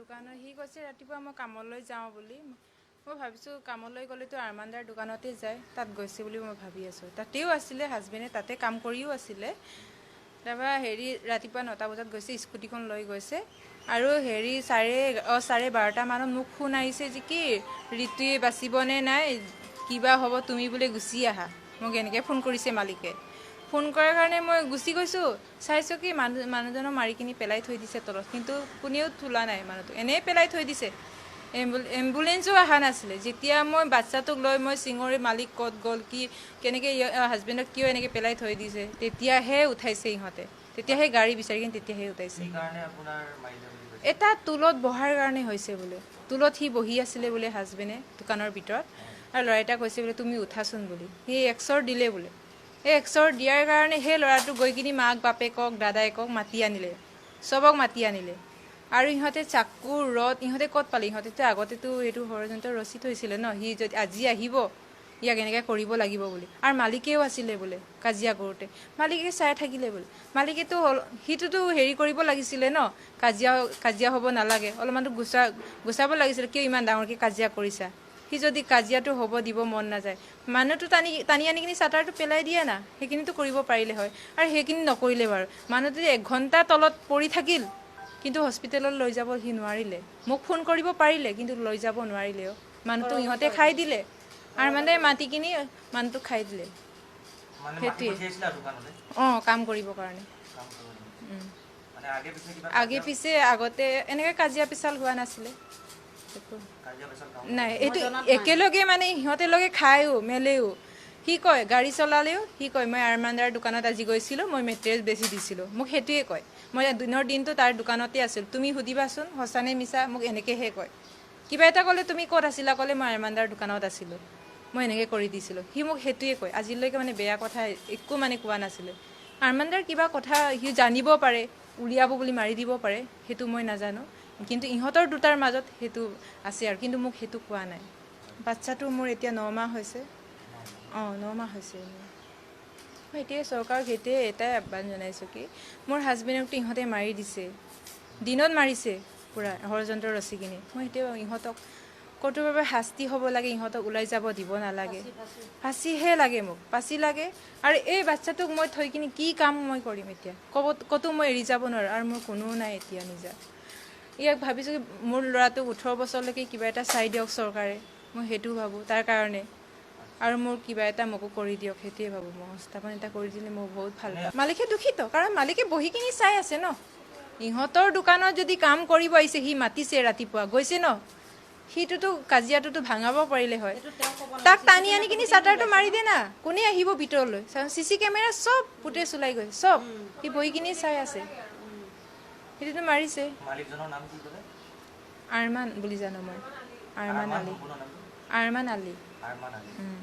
দোকানত সি কৈছে ৰাতিপুৱা মই কামলৈ যাওঁ বুলি। মই ভাবিছোঁ কামলৈ গ'লেতো আৰমানদাৰ দোকানতে যায়, তাত গৈছে বুলি মই ভাবি আছোঁ। তাতেও আছিলে হাজবেণ্ডে, তাতে কাম কৰিও আছিলে। তাৰপৰা হেৰি ৰাতিপুৱা 9টা বজাত গৈছে, স্কুটিখন লৈ গৈছে। আৰু হেৰি 12:30 মানত মোক ফোন আহিছে যে কি ঋতুৱে বাচিবনে নাই, কিবা হ'ব, তুমি বোলে গুচি আহা। মোক এনেকৈ ফোন কৰিছে মালিকে। ফোন কৰাৰ কাৰণে মই গুচি গৈছোঁ। চাইছোঁ কি মানুহজনক মাৰি কিনি পেলাই থৈ দিছে তলত, কিন্তু কোনেও তোলা নাই মানুহটো, এনেই পেলাই থৈ দিছে। এম্বুলেঞ্চো অহা নাছিলে। যেতিয়া মই বাচ্ছাটোক লৈ মই চিঙৰি মালিক ক'ত গ'ল, কি কেনেকৈ হাজবেণ্ডক কিয় এনেকৈ পেলাই থৈ দিছে, তেতিয়াহে উঠাইছে ইহঁতে। তেতিয়াহে গাড়ী বিচাৰি কিনি তেতিয়াহে উঠাইছে। কি কাৰণে আপোনাৰ মাৰিলে বুলি কৈছে? এটা টুলত বহাৰ কাৰণে হৈছে বোলে। টুলত সি বহি আছিলে বোলে হাজবেণ্ডে দোকানৰ ভিতৰত, আৰু ল'ৰা এটা কৈছে বোলে তুমি উঠাচোন বুলি। সি এক্সৰ দিলে বোলে। এই এক্সৰ দিয়াৰ কাৰণে সেই ল'ৰাটো গৈ কিনি মাক বাপেকক দাদায়েকক মাতি আনিলে, চবক মাতি আনিলে। আৰু ইহঁতে চাকু ৰদ ইহঁতে ক'ত পালে? ইহঁতেতো আগতেতো সেইটো ষড়যন্ত্ৰ ৰচি থৈছিলে ন, সি যদি আজি আহিব ইয়াক এনেকৈ কৰিব লাগিব বুলি। আৰু মালিকেও আছিলে বোলে কাজিয়া কৰোঁতে, মালিকে চাই থাকিলে বোলে। মালিকেতো সিটোতো হেৰি কৰিব লাগিছিলে ন, কাজিয়া হ'ব নালাগে, অলপমানতো গুচাব লাগিছিলে। কিয় ইমান ডাঙৰকৈ কাজিয়া কৰিছা? সি যদি কাজিয়াটো হ'ব দিব মন নাযায়, মানুহটো টানি টানি আনি কিনি চাটাৰটো পেলাই দিয়ে না, সেইখিনিতো কৰিব পাৰিলে হয়। আৰু সেইখিনি নকৰিলে বাৰু। মানুহটো 1 ঘণ্টা তলত পৰি থাকিল, কিন্তু হস্পিটেলত লৈ যাব সি নোৱাৰিলে। মোক ফোন কৰিব পাৰিলে, কিন্তু লৈ যাব নোৱাৰিলেও। মানুহটো ইহঁতে খাই দিলে, আৰু মানে মাতি কিনি মানুহটোক খাই দিলে। মানে মাতি সেইটোৱে। পঠিয়াইছিলে আৰু দোকানলৈ? অঁ, কাম কৰিবৰ কাৰণে। কাম কৰিব। মানে আগে পিছে কিবা আগে পিছে আগতে এনেকৈ কাজিয়া পেচাল হোৱা নাছিলে একো। কাজিয়া পেচাল কাম নাই। এইটো একেলগে মানে সিহঁতে লগে খায়ো মেলেও। সি কয় গাড়ী চলালেও সি কয় মই আৰমানদাৰ দোকানত আজি গৈছিলোঁ, মই মেটেৰিয়েল বেছি দিছিলোঁ। মোক সেইটোৱে কয়, মই দিনৰ দিনটো তাৰ দোকানতে আছিলোঁ, তুমি সুধিবাচোন সঁচা নে মিছা। মোক এনেকৈহে কয়। কিবা এটা ক'লে তুমি ক'ত আছিলা ক'লে মই আৰমানদাৰ দোকানত আছিলোঁ, মই এনেকৈ কৰি দিছিলোঁ। সি মোক সেইটোৱে কয়। আজিলৈকে মানে বেয়া কথা একো মানে কোৱা নাছিলে। আৰমানদাৰ কিবা কথা সি জানিব পাৰে, উলিয়াব বুলি মাৰি দিব পাৰে, সেইটো মই নাজানো। কিন্তু ইহঁতৰ দুটাৰ মাজত সেইটো আছে আৰু, কিন্তু মোক সেইটো কোৱা নাই। বাচ্ছাটো মোৰ এতিয়া 9 মাহ হৈছে। অঁ, 9 মাহ হৈছে। মই এতিয়া চৰকাৰক সেইটোৱে এটাই আহ্বান জনাইছোঁ কি মোৰ হাজবেণ্ডকতো ইহঁতে মাৰি দিছে, দিনত মাৰিছে পূৰা ষড়যন্ত্ৰ ৰচি কিনি। মই এতিয়া ইহঁতক কঠোৰভাৱে শাস্তি হ'ব লাগে, ইহঁতক ওলাই যাব দিব নালাগে। ফাঁচিহে লাগে মোক, ফাঁচি লাগে। আৰু এই বাচ্ছাটোক মই থৈ কিনি কি কাম মই কৰিম এতিয়া? ক'ব ক'তো মই এৰি যাব নোৱাৰোঁ, আৰু মোৰ কোনো নাই এতিয়া নিজা। ইয়াক ভাবিছোঁ কি মোৰ ল'ৰাটোক 18 বছৰলৈকে কিবা এটা চাই দিয়ক চৰকাৰে, মই সেইটো ভাবোঁ তাৰ কাৰণে। আৰু মোৰ কিবা এটা মোকো কৰি দিয়ক, সেইটোৱে ভাবোঁ মই। সংস্থাপন এটা কৰি দিলে মই বহুত ভাল পাম। মালিকে দুখিত, কাৰণ মালিকে বহি কিনি চাই আছে ন। ইহঁতৰ দোকানত যদি কাম কৰিব আহিছে, সি মাতিছে ৰাতিপুৱা গৈছে ন, সিটোতো কাজিয়াটোতো ভাঙাব পাৰিলে হয়। তাক টানি আনি কিনি চাটাৰটো মাৰি দে না, কোনে আহিব ভিতৰলৈ? চি চি কেমেৰা চব ফুটেজ ওলাই গৈছে চব। সি বহি কিনি চাই আছে, সেইটোতো মাৰিছে। মালিকজনৰ নাম কি ক'লে? আৰমান বুলি জানো মই, আৰমান আলী। সম্পূৰ্ণ নামটো? আৰমান আলী। আৰমান আলী। উম।